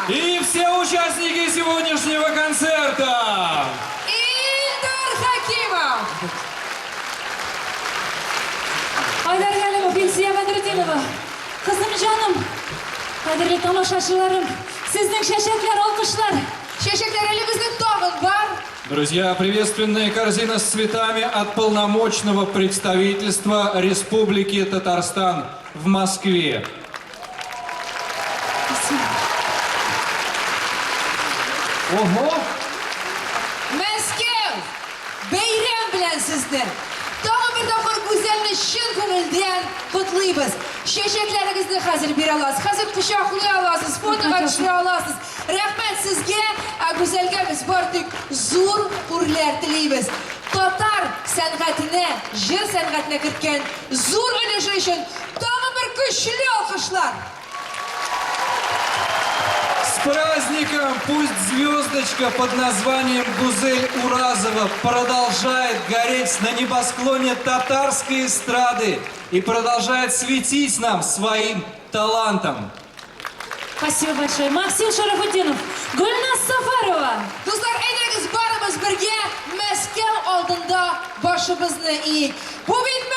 И все участники сегодняшнего концерта! Илдар Хакимов! Айдар Галимов, Илсөя Бәдретдинова, кызым җаным, кадерле тамашачыларым, сезнең чәчәкләр, алкышлар. Чәчәкләр әле безнең тагын бар. Друзья, приветственная корзина с цветами от полномочного представительства Республики Татарстан в Москве. Ого! Мәскәү! Бәйрәм белән сезне! Тагын бер тапкыр Гүзәлне чын күңелдән котлыйбыз. Чәчәкләрегезне хәзер бирә аласыз, хәзер кочаклый аласыз, фотога төшерә аласыз. Рәхмәт сезгә, ә Гүзәлгә без бары тик зур үрләр телибез. Татар сәнгатенә, җыр сәнгатенә керткән зур өлеше өчен тагын бер көчле алкышлар! С праздником! Пусть звездочка под названием Гузель Уразова продолжает гореть на небосклоне татарской эстрады и продолжает светить нам своим талантом. Спасибо большое. Максим Шарафутдинов, Гөлназ Сафарова. Дуслар, әйдәгез барыбыз бергә Мәскәү алдында башыбызны иик. Бу бит